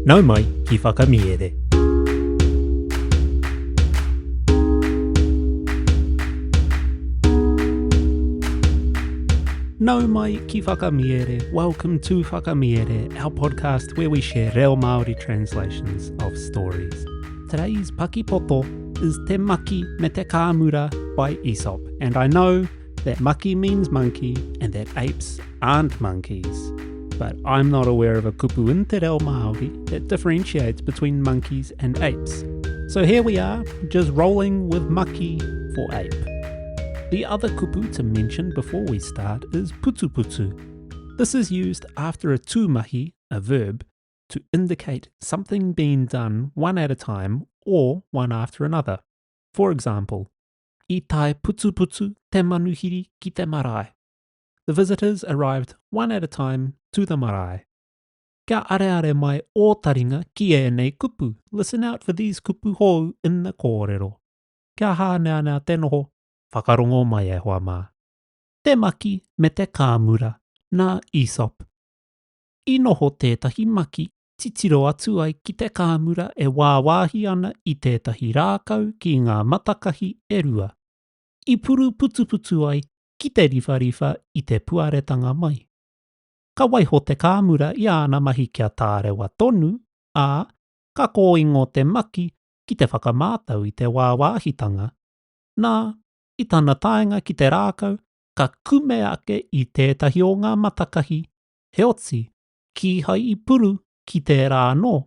Nau mai ki Whakamiere. Nau mai ki Whakamiere. Welcome to Whakamiere, our podcast where we share reo Māori translations of stories. Today's pakipoto is Te Maki me te Kāmura by Aesop, and I know that maki means monkey and that apes aren't monkeys. But I'm not aware of a kupu in te reo Māori that differentiates between monkeys and apes. So here we are, just rolling with maki for ape. The other kupu to mention before we start is putuputu. This is used after a tūmahi, a verb, to indicate something being done one at a time or one after another. For example, I tae putuputu te manuhiri ki te marae. The visitors arrived one at a time to the marae. Kia areare mai ō taringa ki ēnei kupu, listen out for these kupu hou in the kōrero. Kia hāneanea te noho, whakarongo mai e hoa mā. Te maki me te kāmura, nā Aesop. I noho tētahi maki titiro atu ai ki te kāmura e wāwāhi ana i tētahi rākau ki ngā matakahi e rua. I puru putuputu ai ki te riwhariwha i te puaretanga mai. Ka waiho te kāmura i āna mahi kia tārewa tonu, ā, ka kōingo te maki ki te whakamātau i te wāwāhitanga. Nā, i tana taenga ki te rākau, ka kume ake i tētahi o ngā matakahi, heoti, kīhai i puru ki tērā anō.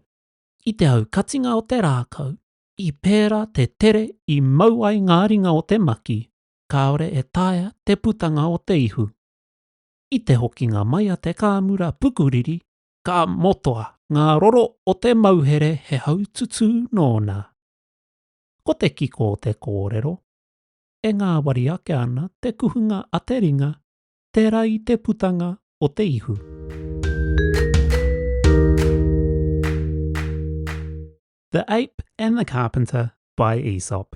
I te aukatinga o te rākau, i pērā te tere i mau ai ngā ringa o te maki, kāore e taea te putanga o te ihu. I te hokinga mai a te kāmura pukuriri, ka motoa ngā roro o te mauhere he haututū nōna. Ko te kiko o te kōrero, e ngāwari ake ana te kuhunga a te ringa, tērā i te putanga o te ihu. The Ape and the Carpenter by Aesop.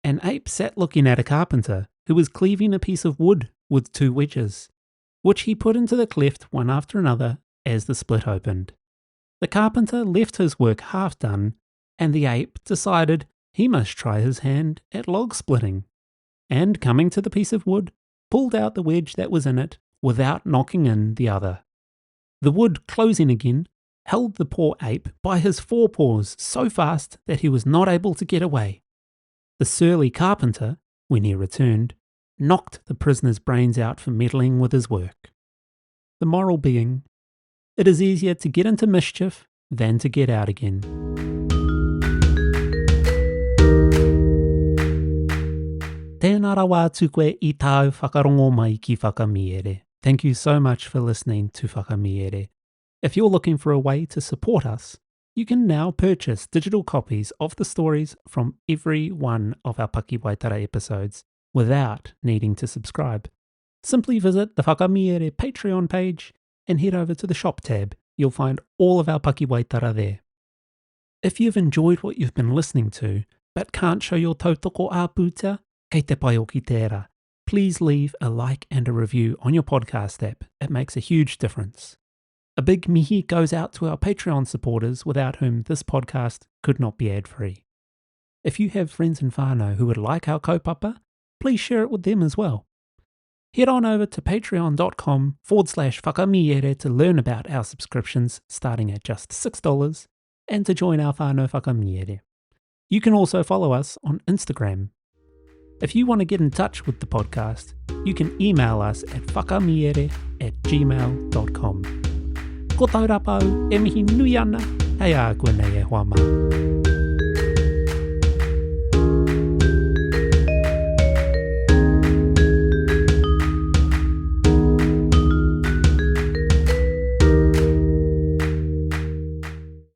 An ape sat looking at a carpenter who was cleaving a piece of wood with two wedges, which he put into the cleft one after another as the split opened. The carpenter left his work half done, and the ape decided he must try his hand at log splitting. And coming to the piece of wood, pulled out the wedge that was in it without knocking in the other. The wood closing again, held the poor ape by his forepaws so fast that he was not able to get away. The surly carpenter, when he returned, knocked the prisoner's brains out for meddling with his work. The moral being, it is easier to get into mischief than to get out again. Tēnā rawa atu koe i tāu whakarongo mai ki Whakamiere. Thank you so much for listening to Whakamiere. If you're looking for a way to support us, you can now purchase digital copies of the stories from every one of our Pakiwaitara episodes without needing to subscribe. Simply visit the Whakamiere Patreon page and head over to the shop tab. You'll find all of our Pakiwaitara there. If you've enjoyed what you've been listening to, but can't show your tautoko ā-pūtea, kei te pai o ki tērā. Please leave a like and a review on your podcast app. It makes a huge difference. A big mihi goes out to our Patreon supporters without whom this podcast could not be ad-free. If you have friends and whānau who would like our kaupapa, please share it with them as well. Head on over to patreon.com forward slash whakamiere to learn about our subscriptions starting at just $6 and to join our whānau whakamiere. You can also follow us on Instagram. If you want to get in touch with the podcast, you can email us at whakamiere at gmail.com. Ko Taurapa au e mihi nui ana, hei a koe nei e hoa mā.